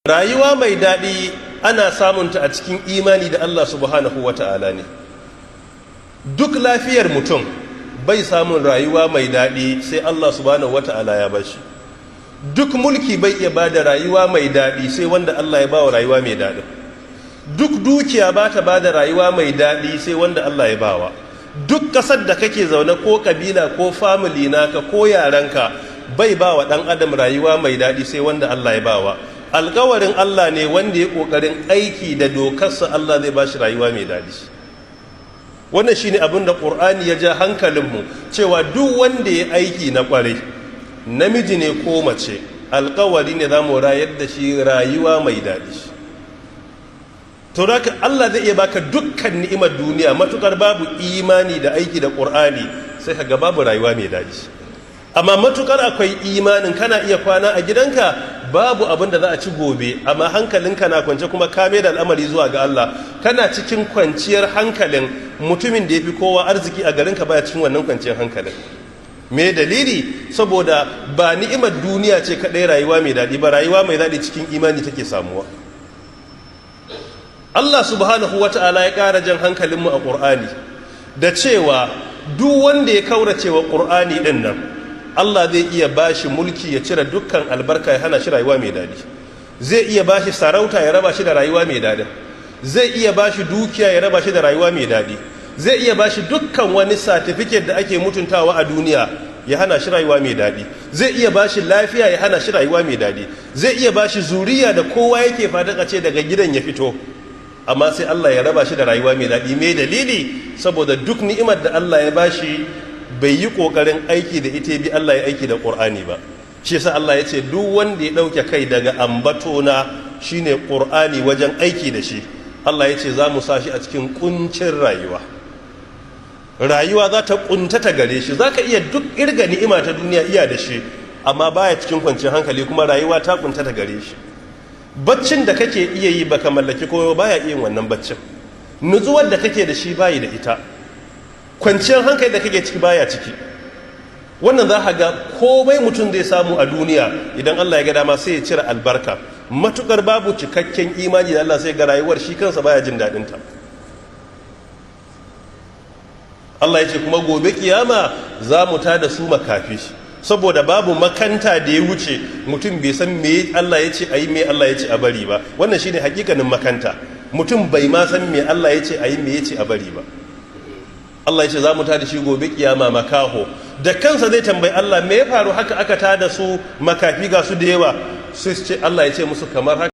Rayuwa mai daɗi ana samunta a cikin imani da Allah subhanahu wa ta'ala ne. Duk lafiyar mutum bai samun rayuwa mai daɗi sai Allah subhanahu wa ta'ala ya bashi. Duk mulki bai iya ba da rayuwa mai daɗi sai wanda Allah ya ba wa rayuwa mai daɗi. Duk dukiya ba ta ba da rayuwa mai daɗi sai wanda Allah ya bawa. Duk ƙasar da kake zaune, ko ƙabila, ko family naka, ko yarenka, bai ba wa ɗan adam rayuwa mai daɗi sai wanda Allah ya bawa. Alkawarin Allah ne, wanda ya ƙoƙarin aiki da dokarsa, Allah zai ba shi rayuwa mai daɗi. Wannan shine abin da Ƙur'ani ya ja hankalinmu, cewa duk wanda ya aiki na ƙwarai, namiji ne ko mace, alkawari ne za mu rayar da shi rayuwa mai daɗi. To haka Allah zai iya baka dukkan ni'imar duniya, matukar babu imani da aiki da Ƙur'ani, sai ka ga babu rayuwa mai daɗi. Amma matukar akwai imanin, kana iya kwana a gidanka babu abin da za a ci gobe, amma hankalinka na kwance, kuma kame da al'amari zuwa ga Allah, kana cikin kwanciyar hankalin. Mutumin da ya fi kowa arziki a garinka baya cikin wannan kwanciyar hankalin. Me dalili? Saboda ba ni'imar duniya ce kaɗai rayuwa mai daɗi ba. Rayuwa mai daɗi cikin imani take samuwa. Allah subhanahu wa ta'ala ya ƙara jan hankalinmu a Ƙur'ani da cewa duk wanda ya kaurace wa Ƙur'ani ɗin nan, Allah zai iya bashi mulki ya cire dukkan albarka, ya hana shi rayuwa mai daɗi. Zai iya bashi sarauta, ya raba shi da rayuwa mai daɗi. Zai iya bashi dukiya, ya raba shi da rayuwa mai daɗi. Zai iya bashi dukkan wani satifiket da ake mutuntawa a duniya, ya hana shi rayuwa mai daɗi. Zai iya bashi lafiya, ya hana shi rayuwa mai daɗi. Zai iya bashi zuriya da kowa yake fadaka ce daga gidan ya fito, amma sai Allah ya raba shi da rayuwa mai daɗi. Mai dalili? Saboda duk ni'imar da Allah ya bashi, bai yi ƙoƙarin aiki da ita, bi Allah ya aiki da Ƙur'ani ba. Shi yasa Allah ya ce duk wanda ya ɗauke kai daga ambatona, shine Ƙur'ani, wajen aiki da shi, Allah ya ce za mu sa shi a cikin kuncin rayuwa. Rayuwa za ta kuntata gare shi. Za ka iya duk irga ni'ima ta duniya iya da shi, amma baya cikin kwanciyar hankali, kuma rayuwa ta kuntata gare shi. Baccin da kake iya yi baka mallaki komai, baya iya wannan baccin. Nutsuwar da kake da shi, bayi da ita. Kwanciyar hankali da kake ciki, baya ciki. Wannan za ka ga komai mutum zai samu a duniya, idan Allah ya ga dama sai ya cire albarka. Matukar babu cikakken imani da Allah, sai ga rayuwar shi kansa baya jin daɗin ta. Allah ya ce kuma gobe kiyama za mu tada su makafi, saboda babu makanta da ya wuce mutum bai san me Allah ya ce a yi, me Allah ya ce a bari ba. Wannan shine hakikanin makanta, mutum bai ma san me Allah ya ce a yi, me ya ce a bari ba. Allah ya ce za mu tada shi gobe kiyama makaho. Da kansa zai tambayi Allah, me ya faru haka aka tada su makafi, ga su da yawa? Sai su ce, Allah ya ce musu kamar haka.